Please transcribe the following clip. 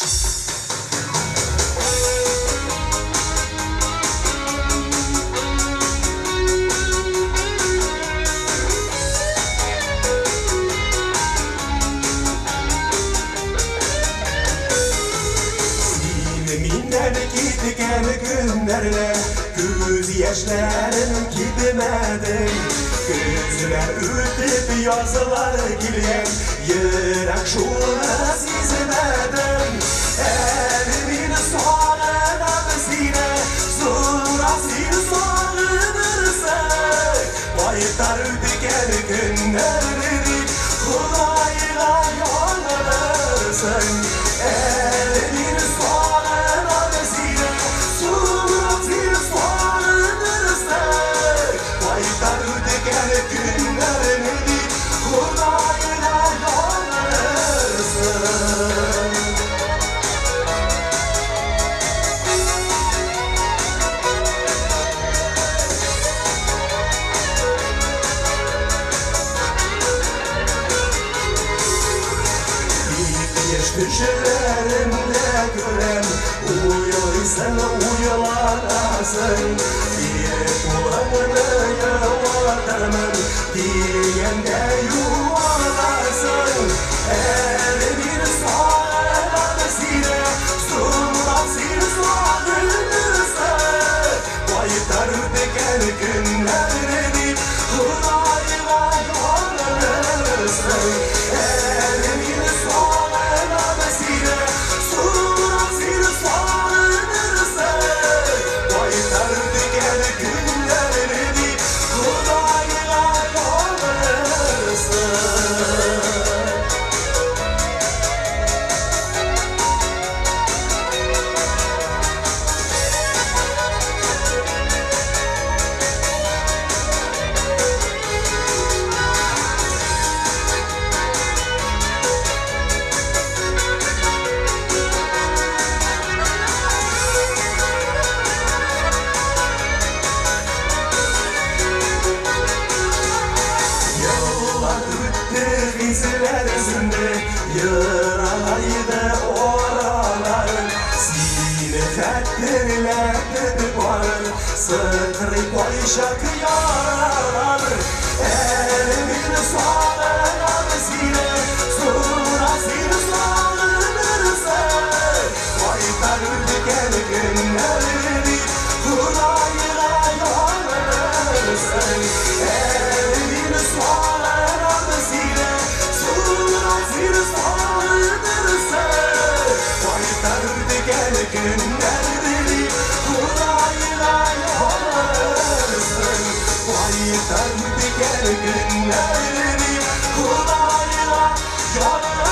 Син миннән киткән көннәрдә күз яшьләрем кипмәде. Көзләр үтеп, язлар килгән, йөрәк шуны сизмәдем. Әле мин сагынам сине, соңра син сагынырсың. Кайтар үткән көннәрне дип, Ходайга ялынырсың. Әле мин сагынам сине, соңра син сагынырсың. Кайтар үткән көннәрне дип, Ходайга ялынырсың. Бик еш төшләремдә күрәм, уйлыйсың, уйланасың. Бир кулыңны, юатырмын, дигәндә юанасың. Әле мин сагынам сине, соңрак син сагынырсың. Кайтар үткән көннәрне дип, Ходайга ялынырсың. Әле мин сагынам сине, соңрак син сагынырсың. Кайтар үткән көннәрне дип, Ходайга ялынырсың. Еллар үтте, хисләр сүнде, ерагайды аралар. Сине хәтерләтеп барыр, сыкрый кайчак яралар. Әле мин сагынам сине, соңра син сагынырсың. Кайтар үткән көннәрне дип, Ходайга ялынырсың. Әле мин сагынам сине, соңра син сагынырсың. Кайтар үткән көннәрне дип, Ходайга ялынырсың. Кайтар үткән көннәрне дип, Ходайга ялынырсың.